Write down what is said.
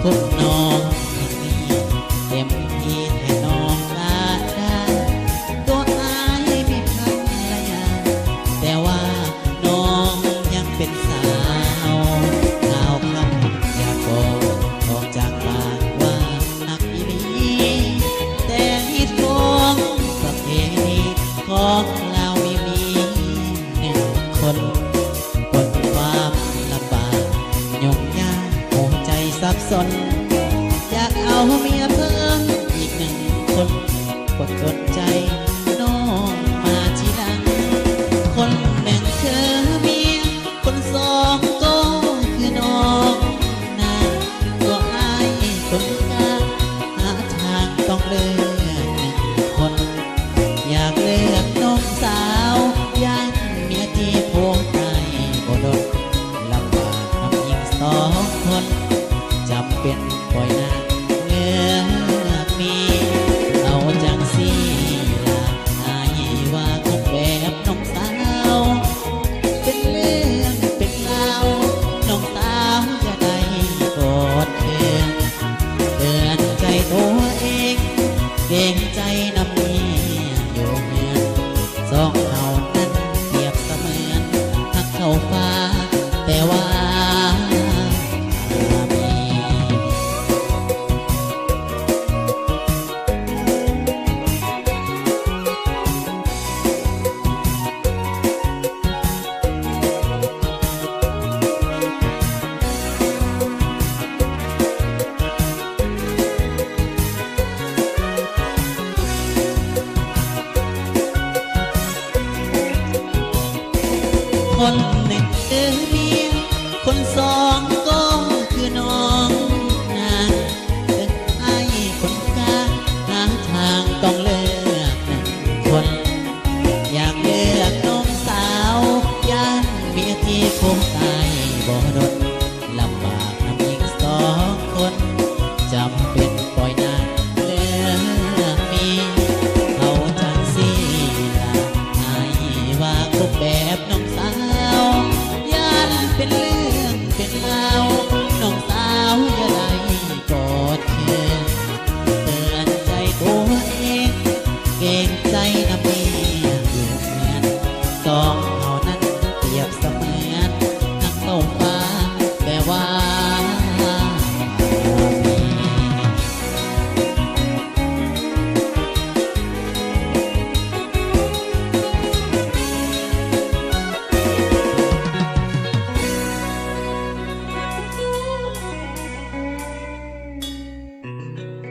ຄົບນ້ອງຄົນນີ້ເຕັມທີ່ແທ້ນ້ອງກະໄດ້ ຕົວອ້າຍມີພັນລະຍາ ແຕ່ວ່ານ້ອງຍັງເປັນສາວ ສາວຄຳຢາກບອກ ອອກຈາກປາກວ່າຮັກອີ່ຫຼີ ແຕ່ເຫດຂອງປະເພນີຂອງລາວມີ ມີໜຶ່ງຄົນ ພົ້ນຄວາມລຳບາກຫຍຸ້ງຍາກ ຫົວໃຈສັບສົນ ຢາກເອົາເມຍເພີ່ມອີກໜຶ່ງຄົນ ຄົນດົນໃຈນ້ອງມາທີຫຼັງ ຄົນແມ່ນຄືເມຍ ຄົນສອງກໍຄືນ້ອງນາ ຕົວອ້າຍຄົນກາງ ຫາທາງຕ້ອງເລືອກໜຶ່ງຄົນ ຢາກເລືອກນ້ອງສາວ ຢ້ານເມຍທີ່ຜົວຕາຍບໍ່ດົນ ລຳບາກນຳຍິງສອງຄົນ ຈຳເປັນປ່ອຍນາງ